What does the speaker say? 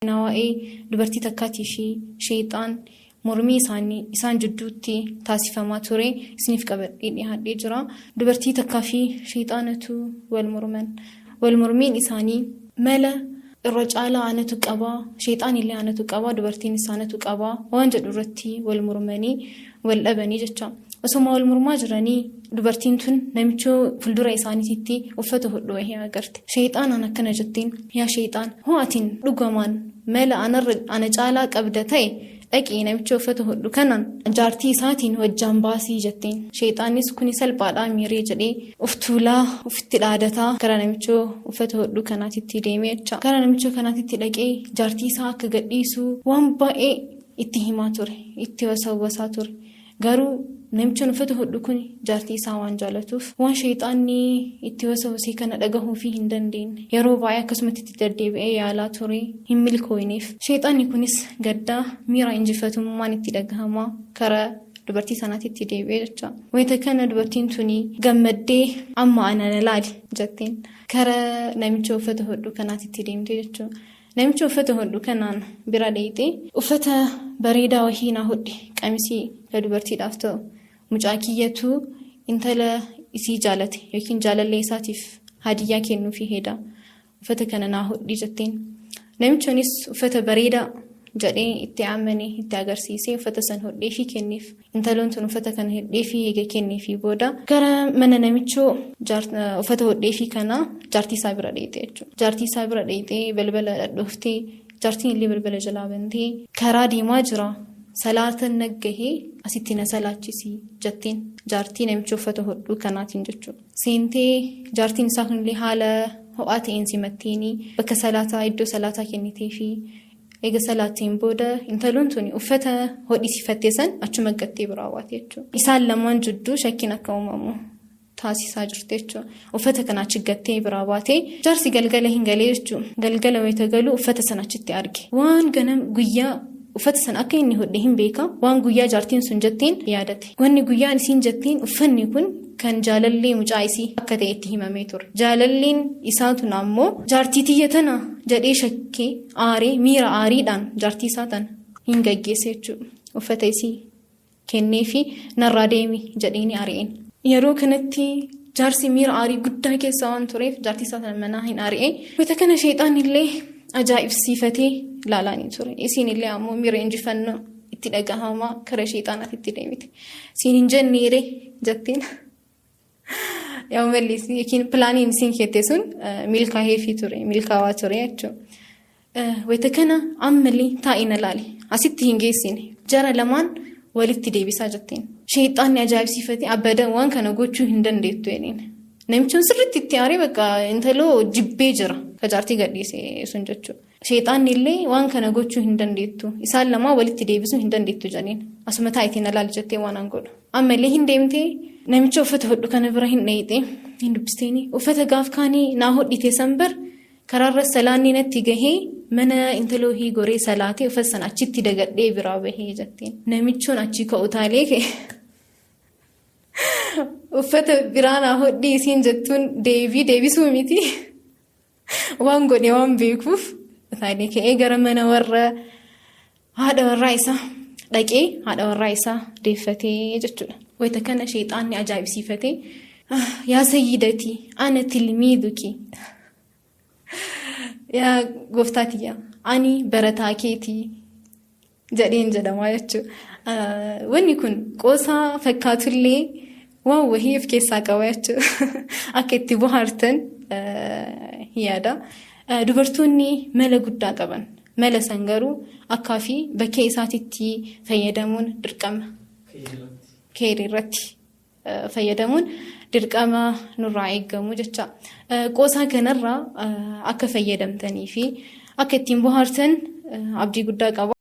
Seenaa waa'ee dubartii takkaatii fi sheexaan mormii isaanii isaan jidduutti taasifamaa ture isiniif qabadhee dhiyaadhee jira. Dubartii takkaa fi sheexaanatu wal morman. Wal mormiin isaanii mala irra caalaa anatu qabaa, sheexaan illee anatu qabaa, dubartiin isaa anatu qabaa waan jedhu irratti wal mormanii wal dhabanii jecha. Osoma wal mormaa jiranii dubartiin tun namichoo fuuldura isaaniititti uffata hodhu wahii agarte. Sheexaanaan akkana jettiin, yaa sheexaan, hoo atiin dhugamaan mala anarra ana caalaa qabda ta'e dhaqii namicha uffata hodhu kanaan jaartii isaatiin wajjaan baasii jetteen. Sheexaanis kuni salphaadhaa miiree jedhee of tuulaa ofitti dhaadataa gara namicha uffata hodhu kanaatitti deemee jecha. Gara namicha kanaatitti dhaqee jaartii isaa akka gadhiisu waan baay'ee itti himaa ture, itti wasawwasaa ture. Garuu namichaan uffata hodhu kun jaartii isaa waan jaalatuuf waan sheexaanni itti wasawwasee kana dhagahuufii hin dandeenye. Yeroo baay'ee akkasumatti itti deddeebi'ee yaalaa ture hin milkooyneef. Sheexaanni kunis gaddaa miira injifatummaan itti dhagahamaa karaa dubartii sanaatti deebi'ee jecha. Wayita kana dubartiin tuni gammaddee amma ana na laali jetteen kara namicha uffata hodhu kanaatti deemte jechuudha. Namicha uffata hodhu kanaan bira dheeyxee uffata bareedaa wahii naa hodhi qamisii ka dubartiidhaaf ta'u mucaa kiyyatu intala isii jaalate yookiin jaalallee isaatiif hadiyyaa kennuufii heeda uffata kana naa hodhi jetteen. Namichoonis uffata bareedaa jedhee itti amane itti agarsiisee uffata san hodhee fi kenneef. Intaloon tun uffata kana hodhee fi eega kenneefii booda gara mana namichoo uffata hodhee fi kana jaartii isaa bira dheeyxee jechuudha. Jaartii isaa bira dheeyxee balbala dhadhooftee jaartiin illee balbala jalaa bantee karaa deemaa jira. Salaatan naggahee asitti na salaachisii jetteen jaartii namicha uffata hodhuu kanaatiin jechuudha. Seentee jaartiin isaa kunillee haala ho'aa ta'een simatteeni bakka salaataa iddoo salaataa kennitee fi eega salaatiin booda intaloon tuni uffata hodhisiifattee san achuma gattee biraa baate jechuudha. Isaan lamaan jidduu shakkiin akka uumamu taasisaa jirti jechuudha. Uffata kana achi gattee biraa baate jaarsi galgala hin galee jechuudha. Galgala wayita galu uffata sana achitti arge. Waan ganam guyyaa uffata sana akka inni hodhe hin beeka. Waan guyyaa jaartiin sun jetteen yaadate. Wanni guyyaan isiin jetteen uffanni kun kan jaalallee mucaa isii akka ta'e itti himamee ture. Jaalalleen isaa tun ammoo jaartii tiyya tana jedhee shakkee aaree miira aariidhaan jaartii isaa tana hin gaggeesse jechuudha. Uffata isii kennee fi narraa deemi jedheeni ari'een. Yeroo kanatti jaarsi miira aarii guddaa keessa waan tureef jaartii isaa tana manaa hin ari'e. Wayita kana sheexaan illee ajaa'ibsiifatee ilaalaa ni ture. Isiin illee ammoo miira injifannoo itti dhagahamaa kara sheexaanaatti itti deemite. Siin hin jenneere jetteen. Yaa malli yookiin pilaaniin isiin keette sun milkaa'eefii ture, milkaa'aa ture jechuudha. Wayita kana ammallee taa'ii na laali. Asitti hin geessine. Jara lamaan walitti deebisaa jetteen. Sheexaanni ajaa'ibsiifatee abadan waan kana gochuu hin dandeettu jedheen. Namichi sirriitti itti aaree bakka intaloo jibbee jira. Ka jaartii gadhiise sun jechuudha. Sheexaanni illee waan kana gochuu hin dandeettu. Isaan lamaan walitti deebisuu hin dandeettu jedheen. Asuma taa'itiin na laali jettee waan an godhu. Ammallee hin deemtee namicha uffata hodhu kana bira hin dheeyxee hin dubbisteeni. Uffata gaaf kaanii naa hodhite san bar karaarra salaanni natti gahee mana intaloo goree salaatee uffata sana achitti dagadhee biraa bahee jetteen. Namichoon achii ka'u taalee ka'e. Uffata biraa naa hodhii isiin jettuun deebii deebisuu miti. Waan godhe waan beekuuf taalee ka'ee gara mana warra haadha warraa isaa dhaqee haadha warraa isaa deeffatee jechuudha. Wayita kana sheexaanni ajaa'ibsiifatee yaa sayyidatii ana tilmiiduki yaa gooftaa tiyya ani barataa keetii jedheen jedhamaa jechuudha. Wanni kun qoosaa fakkaatullee waan wahii of keessaa qaba jechuudha. Akka itti bohaartan yaada. Dubartoonni mala guddaa qaban. Mala san garuu akkaa fi bakkee isaatitti fayyadamuun dirqama. Keerii irratti fayyadamuun dirqama nurraa eeggamu jecha. Qoosaa kanarraa akka fayyadamtanii fi akka ittiin bohaartan abdii guddaa qaba.